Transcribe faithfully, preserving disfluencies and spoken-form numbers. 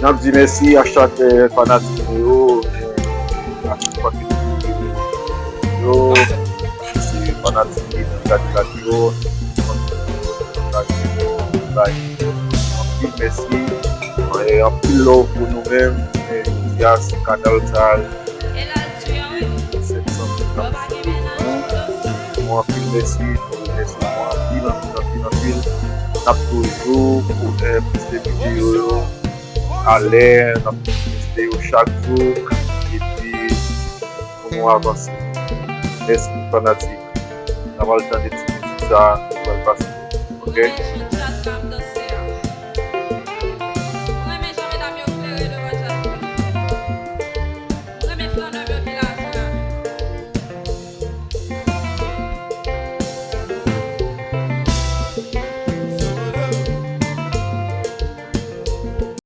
N ap di mèsi a chak eh, fanatik nou yo, eh, a chak fanatik nou yo, se fanatik ki gade la yo, like, anpil mèsi, eh, anpil love pou nou menm, eh, jodi a sou kanal sa, sèt san moun k ap swiv nou. Mwen anpil mèsi, nou remèsye nou anpil, anpil, anpil, anpil. N ap toujou pou eh, poste videyo yo alè, n ap poste yo chak jou, epi pou nou avanse. Mèsi pou fanatik. N ap al tande ti mizik sa, nou pral pase. Ok?